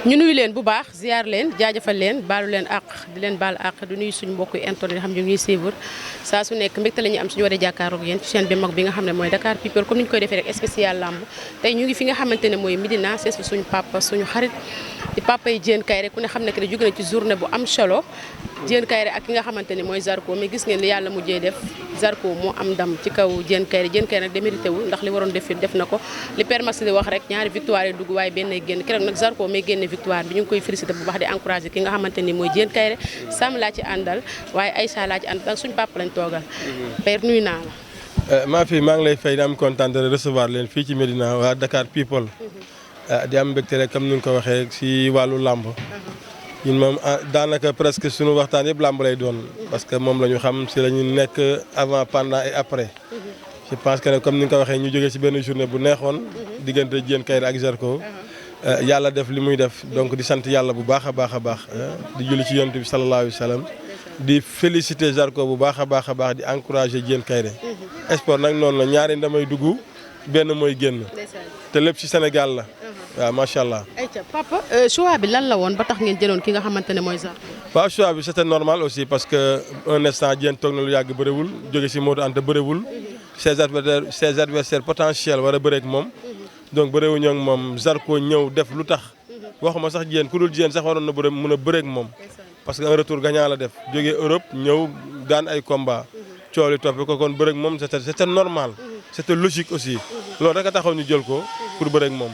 ñu nuyu leen bu baax ziar leen jaajëfal leen baalu leen àq di leen baal àq di nuyu suñu mbokku internet yi xam ñu ngi suivre saa su nekk mbégte la ñuy am suñu waree jàkkaaroog yéen ci chaîne bi mag bi nga xam ne mooy Dakar People comme ni ñu koy defee rek spécial lamb tey ñu ngi fi nga xamante ne mooy Médina sees fi suñu papa suñu xarit di papa yi Diène Kaïré ku ne xam ne que jóge na ci journée bu am solo Diène Kaïré ak ki nga xamante ne mooy Zarko mais gis ngeen li yàlla mujjee def Zarko moo am ndam ci kaw Diène Kaïré nag démérité wul ndax li waroon def fi def na ko li Père Max di wax rek ñaari victoire yi dugg waaye benn génn keroog nag Zarko may génne victoire bi ñu ngi koy félicité bu baax di encouragé ki nga xamante ni mooy Diène Kaïré Sam laa ci àndal waaye Aïssa laa ci àndal ak suñu papa lañ toogal Père nuyu naa la maa ngi lay fay di am kontaan de recevoir leen fii ci Médina waa Dakar People di am mbégte rek comme ni nga ko waxee si wàllu làmb ñun moom daanaka presque suñu waxtaan yëpp làmb lay doon parce que moom la ñu xam si la ñu nekk avant pendant et après je pense que comme ni nga ko waxee ñu jógee si benn journée bu neexoon diggante Diène Kaïré ak Zarko yàlla def li muy def donc di sant yàlla bu baax a baax a baax di julli ci yonent bi sallallahu alayhi wa sallam di féliciter Zarko bu baax a baax a baax di encourager Diène Kaïré sport nag noonu la ñaari ndamay dugg benn mooy génn te lépp ci Sénégal la waaw macha allah. ayca papa choix bi lan la woon ba tax ngeen jëloon ki nga xamante ne mooy Zarko. waaw choix bi c'était normal aussi parce que un instant Diène toog na lu yàgg bëriwul jóge ci Modou Anta bëriwul ses adversaires potentiels war a bëreek moom donc bëriwuñu ak moom Zarko ñëw def lu tax waxuma sax Diène ku dul Diène sax waroon na mun a bëreek moom parce que un retour gagnant la def jóge Europe ñëw daan ay combat coow li topp ko kon bëreek moom c'était normal c'était logique aussi loolu rek a taxaw ñu jël ko pour bëreek moom.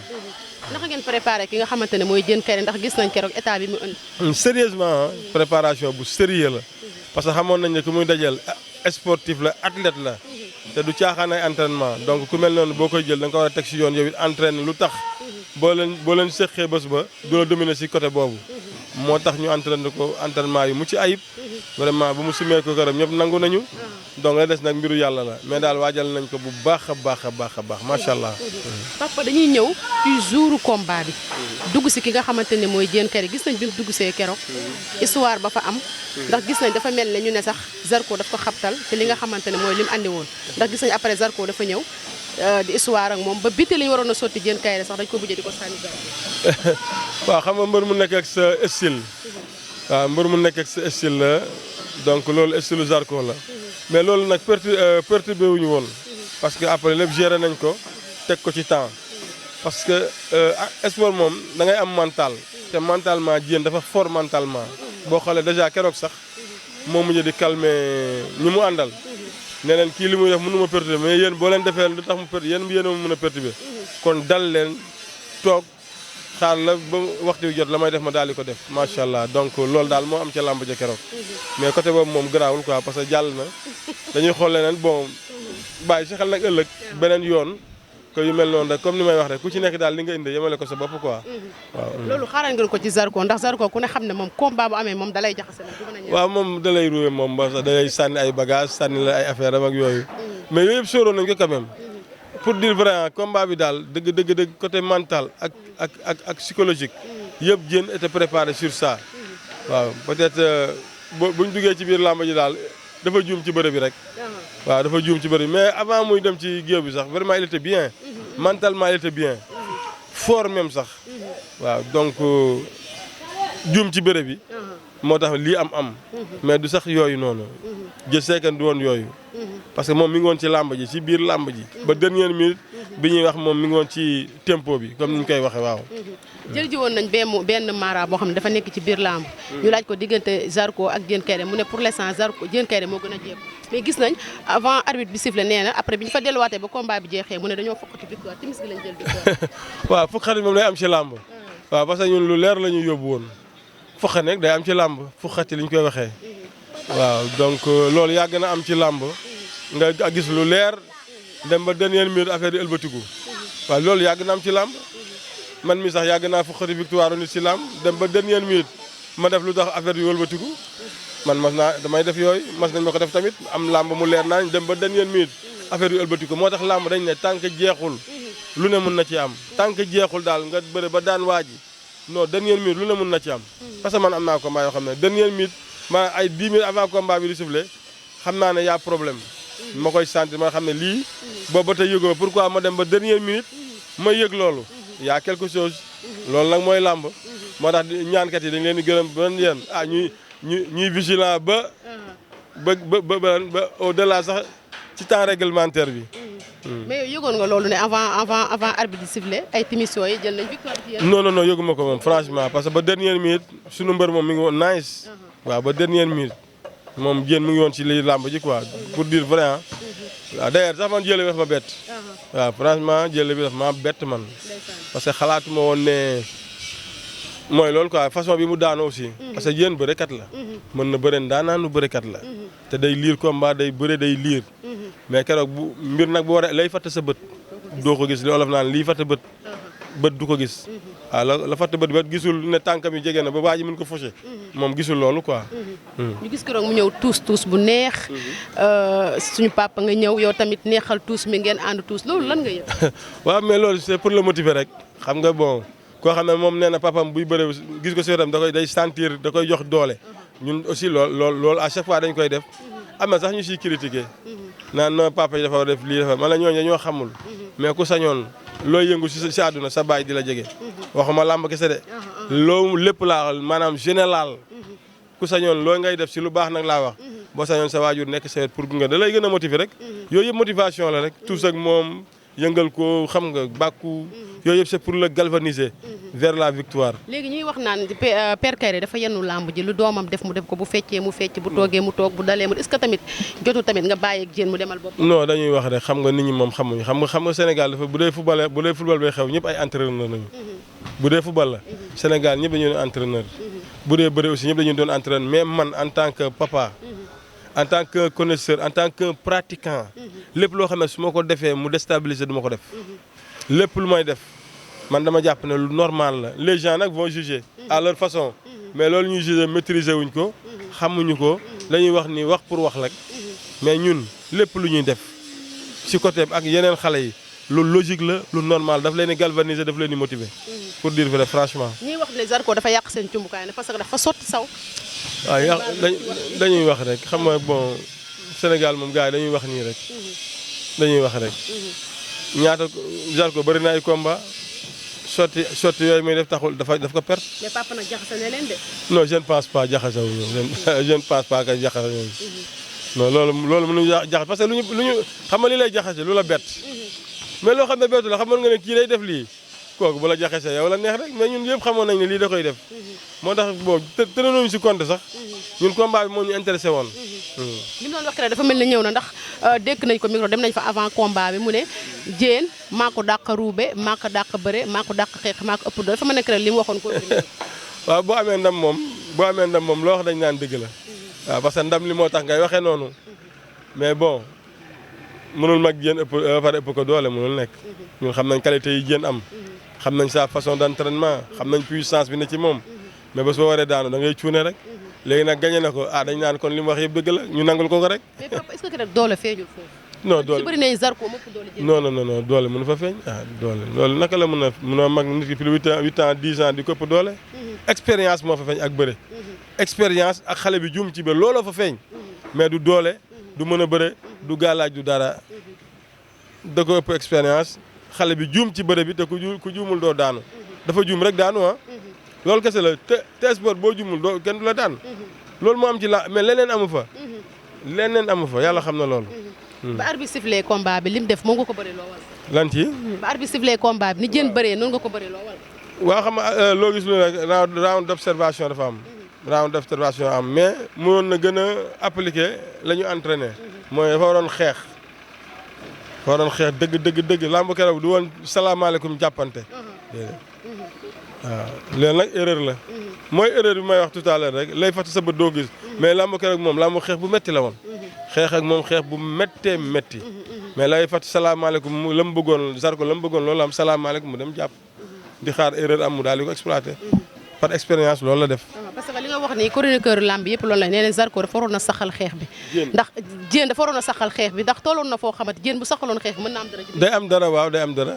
naka ngeen préparé ki nga xamante ne mooy Diène Kaïré ndax gis nañ keroog état bi mu indi. sérieusement préparation bu sérieux la parce que xamoon nañ ne ku muy dajal sportif la athlète la te du caaxaan ay entraînement donc ku mel noonu boo koy jël da nga ko war a teg si yoon yow it entraîné lu tax boo leen séqee bés ba du la dominer si côté boobu moo tax ñu entraîné ko entraînement yu mu ci ayib vraiment bu mu sumee ko këram ñëpp nangu nañu donc la des nag mbiru yàlla la mais daal waajal nañ ko bu baax a baax a baax a baax macha allah. papa dañuy ñëw ci jouru combat bi dugg si ki nga xamante ne mooy Diène Kaïré gis nañ bi mu dugg see keroog histoire ba fa am ndax gis nañ dafa mel ne ñu ne sax Zarko daf ko xabtal te li nga xamante ne mooy li mu andi woon ndax gis nañ après Zarko dafa ñëw di histoire ak moom ba bitti li ñu waroon a sotti Diène Kaïré sax dañ ko bujjee di ko sànni Zarko. waaw xam nga mbër mu nekk ak sa style waaw mbër mu nekk ak sa style la donc loolu style Zarko la mais loolu nag perturbé wuñu woon parce que après lépp géré nañ ko teg ko ci temps parce que sport moom da ngay am mental te mentalement Diène dafa fort mentalement boo xoolee déjà keroog sax moo mujj di calmer ñi mu àndal ne leen kii li muy def mënu ma perturbé mais yéen boo leen defee lu tax mu perturbé yéen a mën a perturbé kon dal leen toog xaar la ba waxtu wi jot la may def ma daal di ko def macha allah donc loolu daal moo am ca làmb ja keroog mais côté boobu moom garaawul quoi parce que jàll na dañuy xool leneen bon bàyyi si xel nag ëllëg beneen yoon que yu mel noonu rek comme ni may wax rek ku ci nekk daal li nga indi yemale ko sa bopp quoi. waaw loolu xaaral ngeen ko ci Zarko ndax Zarko ku ne xam ne moom combat bu amee moom dalay jaxase moom. waaw moom dalay ruwe moom ba sax dalay sànni ay bagages sànni la ay affaire am ak yooyu mais yooyu yëpp sóoroon nañ ko quand même. pour dire vrai combat bi daal dëgg côté mental ak psychologique yëpp Diène était préparé sur ça waaw peut-être buñ duggee ci biir làmb ji daal dafa juum ci bëre bi rek waaw dafa juum ci bëre bi mais avant muy dem ci géew bi sax vraiment il était bien mentalement il était bien fort même sax waaw donc juum ci bëre bi moo tax lii am mais du sax yooyu noonu je sais que du woon yooyu parce que moom mi ngi woon ci làmb ji ci biir làmb ji ba dernière minute bi ñuy wax moom mi ngi woon ci tempo bi comme ni ñu koy waxee waaw. jël ji woon nañ benn mara boo xam ne dafa nekk ci biir làmb ñu laaj ko diggante Zarko ak Diène Kaïré mu ne pour l'instant Zarko Diène Kaïré moo gën a jéem mais gis nañ avant arbitre bi sifflé nee na après bi ñu fa delluwaatee ba combat bi jeexee mu ne dañoo fokkati victoire timis gi lañ jël victoire. waaw fukk xarit moom day am ci làmb waaw parce que ñun lu leer la ñu yóbbu woon fukk nag day am ci làmb fukkati li ñu koy waxee waaw donc loolu yàgg na am ci làmb nga gis lu leer dem ba dernière minute affaire yi ëlbatiku waaw loolu yàgg na am ci làmb man mi sax yàgg naa fukkati victoire nit ci làmb dem ba dernière minute ma def lu tax affaire yi ëlbatiku man damay def yooyu mas nañ ma ko def tamit am làmb mu leer naa dem ba dernière minute affaire yu ëlbatiku moo tax làmb dañ ne tant que jeexul lu ne mën na ci am tant que jeexul daal nga bëre ba daan waa ji non dernière minute lu ne mën na ci am parce que man am naa combat yoo xam ne dernière minute ma ay 10 minutes avant combat bi di siffler xam naa ne y'a problème ma koy sentir ma xam ne lii boobu ba tey yëgoo pourquoi ma dem ba dernière minute ma yëg loolu y'a quelque chose loolu nag mooy làmb moo tax ñaankat yi dañ leen di gërëm ba yéen ñuy vigilant ba au delà sax ci temps réglementaire bi. mais yow yëgoon nga loolu ne avant arbitre di siffler ay timiso yi jël nañ victoire ci yéen. non yëguma ko moom franchement parce que ba dernière minute sunu mbër moom mi ngi woon nice. waaw ba dernière minute moom Diène mu ngi woon ci lii làmb ji quoi pour dire vrai ah. waaw d'ailleurs sax man jële bi daf ma bett. waaw franchement jële bi daf ma bett man. parce que xalaatuma woon ne mooy loolu quoi façon bi mu daanoo aussi. parce que Diène bërekat la. mën na bëre ndaanaanu bërekat la. te day liir combat day bëre day liir. mais keroog bu mbir nag bu waree lay fatt sa bët. doo ko gis li olof naan lii fatt bët. bët du ko gis. waaw la fatt bët gisul ne tànkam yi jege na ba waa ji mën ko fauché. moom gisul loolu quoi. ñu gis keroog mu ñëw tuus bu neex. suñu papa nga ñëw yow tamit neexal tuus mi ngeen ànd tuus loolu lan nga yëg. waaw mais loolu c'est pour le motiver rek xam nga bon koo xam ne moom nee na papam buy bëre gis ko si wetam day sentir da koy jox doole. ñun aussi loolu à chaque fois dañ koy def. am na sax ñu siy critiquer. naan non papa yi dafa war a def lii dafa man la ñooñu dañoo xamul. mais ku sañoon looy yëngu si àdduna sa baay di la jege. waxuma làmb kese de. loolu lépp laa maanaam général. ku sañoon loo ngay def si lu baax nag laa wax. boo sañoon sa waajur nekk sa wet pour gunge da lay gën a motiver rek. yooyu yëpp motivation la rek tous ak moom yëngal ko xam nga bàkku. yooyu yëpp c'est pour le galvaniser. vers la victoire. léegi ñuy wax naan Père Kairé dafa yennu làmb ji lu doomam def mu def ko bu feccee mu fecc bu toogee mu toog bu dalee mu est-ce que tamit jotul tamit nga bàyyi ak Diène mu demal boppam. non dañuy wax rek xam nga nit ñi moom xamuñu xam nga Sénégal dafa bu dee football bay xew ñëpp ay entraîneur nañu. bu dee football la Sénégal ñëpp dañu doon entraîneur. bu dee bëre aussi ñëpp dañu doon entraîneur mais man en tant que papa. en tant que connaisseur en tant que pratiquant. lépp loo xam ne su ma ko defee mu déstabiliser du ma ko def. lépp lu may def. man dama jàpp ne lu normal la les gens nag vont juger à leur façon mais loolu ñuy juger maîtriser wuñ ko xamuñu ko lañuy wax ni wax pour wax rek mais ñun lépp lu ñuy def ci côté ak yeneen xale yi lu logique la lu normal daf leen di galvaniser daf leen di motiver pour dire vrai franchement. ñuy wax ne Zarko dafa yàq seen cumbukaay ne parce que dafa sotti saw. waaw yàq dañuy wax rek xam nga bon Sénégal moom gars yi dañuy wax nii rek dañuy wax rek ñaata Zarko bëri na ay combat. sotti yooyu muy def taxul daf ko perte. mais papa nag jaxase na leen de. non je ne pense pas jaxase wu ñu je ne pense pas que jaxase ñooñu. non loolu mënuñu jaxase parce que lu ñu xam nga li lay jaxase lu la bett. mais loo xam ne bettu la xamoon nga ne kii day def lii kooku bu la jaxasee yow la neex rek mais ñun yëpp xamoon nañ ne lii da koy def. moo tax boobu tënooñu si compte sax ñun combat bi moo ñu intéressé woon. li mu doon wax rek dafa mel ni ñëw na ndax dégg nañ ko micro dem nañ fa avant combat bi mu ne Diène maa ko dàq ruube maa ko dàq bëre maa ko dàq xeex maa ko ëpp doole dafa mel ne rek li mu waxoon ko. waaw boo amee ndam moom loo wax dañ naan dëgg la. waaw parce que ndam li moo tax ngay waxee noonu mais bon mënul mag Diène ëpp ko doole mënul nekk. ñun xam nañ qualité yi Diène am. xam nañ sa façon d'entraînement xam nañ puissance bi ne ci moom mais bés boo waree daanu da ngay cuune rek. léegi nag gagné na ko dañ naan kon li mu wax yëpp dëgg la ñu nangul ko rek. mais papa est-ce que rek doole feeñul foofu. non doole su bëri nañ Zarko moo ko doole. non doole mënu fa feeñ doole loolu naka la mën a mag nit ki plus 8 ans 10 ans di ko ëpp doole. expérience moo fa feeñ ak bëre. expérience ak xale bi juum ci bëre looloo fa feeñ. mais du doole du mën a bëre du gàllaaj du dara da ko ëpp expérience xale bi juum ci bëre bi te ku juumul doo daanu dafa juum rek daanu loolu kese la te sport boo jumul doo kenn du la daan loolu moo am ci la mais leneen amu fa yàlla xam na loolu. ba arbitre sifflé combat bi lim def moo nga ko bëri loo wal. lan ci. ba arbitre sifflé combat bi ni Diène bëree noonu nga ko bëri loo wal. waaw xam nga loo gis lu nag round d'observation dafa am. round d'observation am mais mënoon na gën a appliquer la ñu entraîné. mooy dafa waroon xeex. dëgg lamb keroog du woon salaamaaleykum jàppante. waaw léegi nag erreur la mooy erreur bi may wax tout à l'heure rek lay fàtte sa bët doo gis mais lamb keroog moom lamb xeex bu métti la woon xeex ak moom xeex bu méttee métti mais lay fàtte salaamaaleykum la mu bëggoon Zarko la mu bëggoon loolu am salaamaaleykum mu dem jàpp di xaar erreur am mu daal di ko exploité par expérience loolu la def. parce que li nga wax nii chroniqueur lamb yëpp loolu la nee na Zarko dafa waroon a saxal xeex bi. ndax Diène dafa waroon a saxal xeex bi ndax tolloon na foo xamante Diène bu saxaloon xeex bi mën na am dara. day am dara waaw day am dara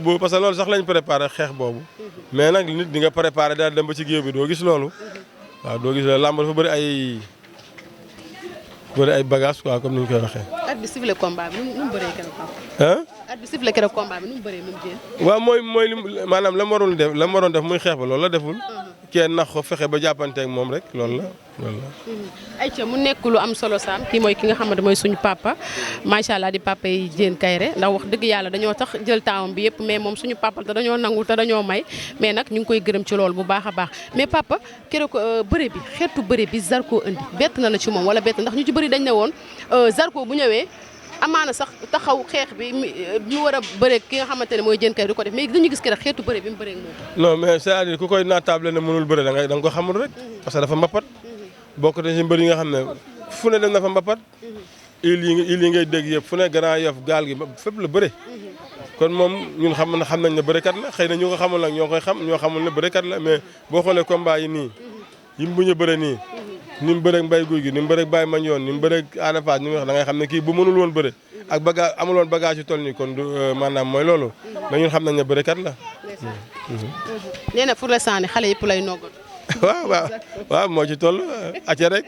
bu parce que loolu sax lañ préparé xeex boobu. mais nag nit di nga préparé daal dem ba ci géew bi doo gis loolu. waaw doo gis loolu lamb dafa bëri ay bagages quoi comme ni ñu koy waxee. at bi sifflé combat bi nu mu bëree keroog. at bi sifflé keroog combat bi nu mu bëree moom Diène. waaw mooy li maanaam la mu waroon def muy xeex ba loolu la deful. kenn nax ko fexe ba jàppanteeg moom rek loolu la. ayca mu nekk lu am solo Sam kii mooy ki nga xamante mooy suñu papa macha allah di papa yi Diène Kaïré ndax wax dëgg yàlla dañoo tax jël temps bi yëpp mais moom suñu papa te dañoo nangu te dañoo may mais nag ñu ngi koy gërëm ci loolu bu baax a baax mais papa keroog bëre bi xeetu bëre bi Zarko indi bett na la ci moom wala bett ndax ñu ci bëri dañ ne woon Zarko bu ñëwee amaana sax taxaw xeex bi ñu war a bëre ki nga xamante ne mooy Diène Kaïré du ko def mais dañu gis keroog xeetu bëre bi mu bëree ak moom. non mais c'est-à-dire ku koy naatable ne mënul bëre da nga ko xamul rek parce que dafa mbapat bokk na ci mbër yi nga xam ne fu ne dem na fa mbapat il yi ngay dégg yëpp fu ne Grand Yoff gaal gi fépp la bëre kon moom ñun xam nañ ne bërekat la xëy na ñu ko xamul nag ñoo koy xam ñoo xamul ne bërekat la mais boo xoolee combat yi nii yi mu buñu bëre nii ni mu bëreeg Mbaye Gouye Gui ni mu bëreeg Baye Mandione ni mu bëreeg Ada Fass ni mu wax da ngay xam ne kii bu mënul woon bëre ak bagage amul woon bagage yu toll nii kon du maanaam mooy loolu mais ñun xam nañ ne bërekat la. nee na pour l'instant ni xale yëpp lay noggal. waaw moo ci toll acca rek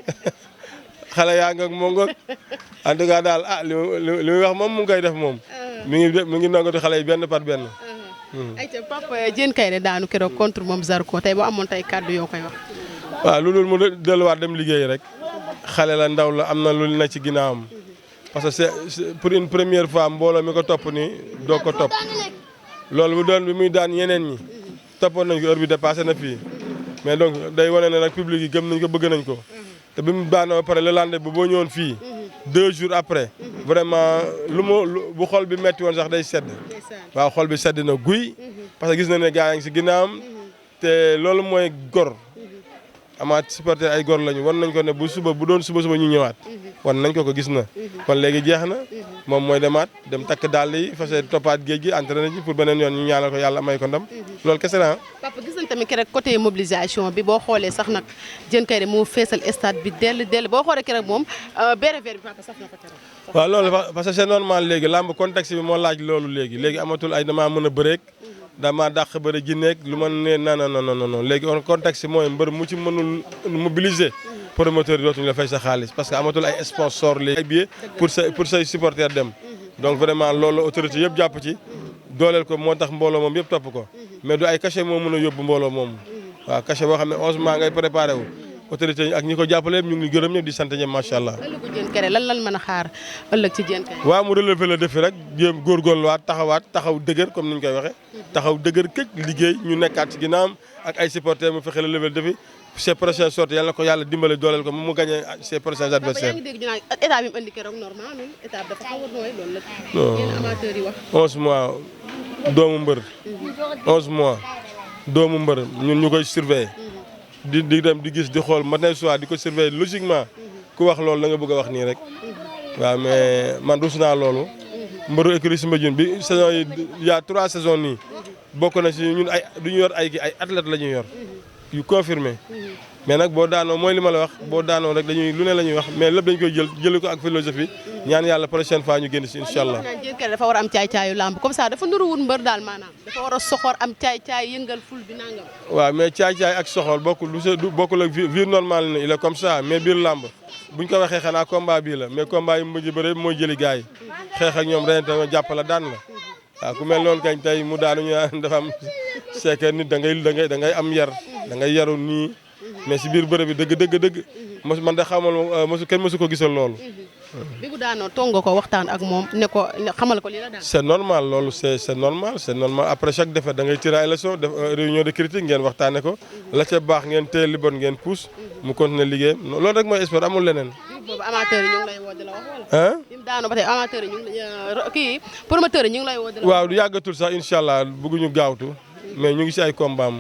xale yaa nga moo ngoog en tout cas daal li muy wax moom mu ngi koy def moom mi ngi noggatu xale yi benn par benn. ayca papa Diène Kaïré daanu keroog contre moom Zarko tey boo amoon tey kàddu yoo koy wax. waaw loolu mu delluwaat dem liggéey rek xale la ndaw la am na lu ne ci ginnaawam parce que c'est pour une première fois mbooloo mi ko topp nii doo ko topp loolu bu doon bi muy daan ñeneen ñi toppoon nañ ko heure bi dépassé na fii. mais donc day wane ne nag public yi gëm nañ ko bëgg nañ ko te bi mu baanoo ba pare le lendemain boo ñëwoon fii 2 jours après vraiment bu xol bi metti woon sax day sedd waaw xol bi sedd na guy parce que gis na ne gars yaa ngi si ginnaawam te loolu mooy gor amaat supporter ay gor lañu wan nañ ko ne bu doon suba ñu ñëwaat wan nañ ko gis na kon léegi jeex na moom mooy demaat dem takk dàll yi fas yéene toppaat géej gi entraîné ji pour beneen yoon ñu ñaanal ko yàlla may ko ndam loolu kese la papa gis nañ tamit keroog côté mobilisation bi boo xoolee sax nag Diène Kaïré moo feesal stade bi dell boo xoolee keroog moom béret vert bi papa saf na ko keroog. waaw loolu parce que c'est normal léegi làmb contexte bi moo laaj loolu léegi amatul ay damaa mën a bëreek damaa dàq bëre ji nekk lu ma ne non léegi contexte mooy mbër mu ci mënul mobiliser promoteur yi dootuñu la fay sa xaalis parce que amatul ay sponsor léegi ay billets pour say supporter dem donc vraiment loolu autorité yëpp jàpp ci dooleel ko moo tax mbooloo moom yëpp topp ko mais du ay cachet moo mën a yóbbu mbooloo moom waaw cachet boo xam ne 11 mois ngay préparé wu autorité yi ak ñi ko jàppale yëpp ñu ngi gërëm ñëpp di sant ñëpp macha allah. ëllëgu Diène Kaïré lan mën a xaar ëllëg ci Diène Kaïré. waaw mu relever le défi rek jéem góorgóorluwaat taxaw dëgër comme ni ñu koy waxee taxaw dëgër këj liggéey ñu nekkaat ci ginnaawam ak ay supporters mu fexe relever le défi ses prochaines sorties yàlla na ko yàlla dimbale dooleel ko mu gagné ses prochains adversaires. yaa ngi dégg ñu naan état bi mu indi keroog normal état dafa xaw a nooy loolu la. yéen amateurs yi wax. 11 mois doomu mbër. 11 mois doomu mbër ñun ñu koy surveiller. di dem di gis di xool matin soir di ko surveiller logiquement ku wax loolu la nga bëgg a wax nii rek waaw mais man rus naa loolu. mbëru écurie Soumbédioune bi saison yi y a 3 saisons nii bokk na si ñun ay du ñu yor ay athlètes la ñuy yor yu confirmé mais nag boo daanoo mooy li ma la wax boo daanoo rek dañuy lu ne la ñuy wax mais lépp dañ koy jëli ko ak philosophie ñaan yàlla prochaine fois ñu génn si incha allah. Diène Kaïré dafa war a am caay-caayu lamb comme ça dafa nuruwul mbër daal maanaam dafa war a soxor am caay-caay yëngal ful bi nangam. waaw mais caay-caay ak soxor bokkul ak vie normale ne il est comme ça mais biir lamb buñ ko waxee xanaa combat bii la mais combat yi mujj bëre mooy jëli gars yi xeex ak ñoom ren tamit jàppala daan la waaw ku mel noonu kañ tey mu daanu ñu dafa am c'est que nit da ngay am yar da ngay yaru nii mais si biir bërëb bi dëgg man de xamal kenn mësu ko gisal loolu. bi mu daanoo toog nga ko waxtaan ak moom ne ko xamal ko li la daan. c'est normal loolu c'est normal après chaque défaite da ngay tirer ay leçons def réunion de critique ngeen waxtaane ko la ca baax ngeen téye li bon ngeen pousse mu continuer liggéeyam loolu rek mooy sport amul leneen. boobu amateurs yi ñu ngi lay woo di la wax wala. bi mu daanoo ba tey amateurs yi ñu ngi kii promoteurs yi ñu ngi lay woo di la wax. waaw du yàggatul sax incha allah bëgguñu gaawtu mais ñu ngi si ay combat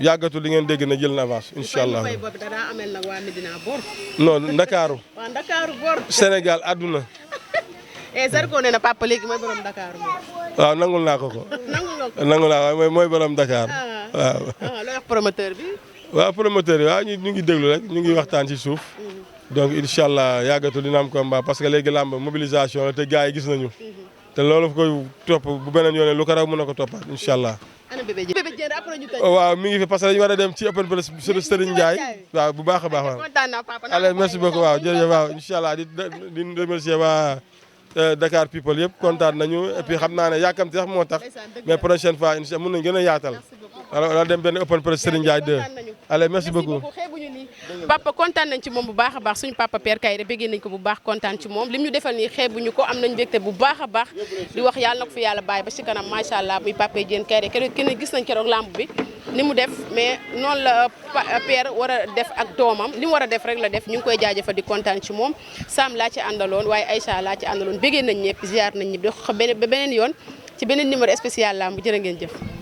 yàggatul di ngeen dégg na jël na avance incha allah. fay boobu daa amel nag waa Medina bor. non Ndakaaru. waa Ndakaaru bor. Sénégal àdduna. Zarko nee na papa léegi mooy borom Dakar moom. waaw nangul naa ko ko. nangul naa waaw mooy borom Dakar. waaw. looy wax promoteur bi. waaw promoteur yi waaw ñu ngi déglu rek ñu ngi waxtaan ci suuf. donc incha allah yàggatul dina am combat parce que léegi làmb mobilisation la te gars yi gis nañu. te loolu koy topp bu beneen yoon lu ko raw mën na ko toppaat incha allah. ana bébé Diène après ñu tëj. waaw mi ngi fi parce que dañu war a dem ci open press sur Serigne Ndiaye. waaw bu baax a baax waaw. kontaan naa papa. allez merci beaucoup waaw jërëjëf waaw incha allah di remercier waa Dakar People yëpp kontaan nañu et puis xam naa ne yàkkamti sax moo tax mais prochaine fois incha allah mën nañu gën a yaatal alors dem benn open press Serigne Ndiaye 2 allez merci beaucoup. papa kontaan nañ ci moom bu baax a baax suñu papa Père Kayre bëggee nañ ko bu baax kontaan ci moom lim ñu defal nii xeebuñu ko am nañ mbégte bu baax a baax di wax yàlla na ko fi yàlla bàyyi ba ci kanam macha allah muy papa Diène Kayre kenn gis nañ keroog lamb bi ni mu def mais noonu la Père war a def ak doomam li mu war a def rek la def ñu ngi koy jaajëfal di kontaan ci moom Sam laa ci àndaloon waaye Aïcha laa ci àndaloon bëggee nañ ñëpp ziar nañ ñëpp di beneen yoon ci beneen numéro spécial lamb jërë ngeen jëf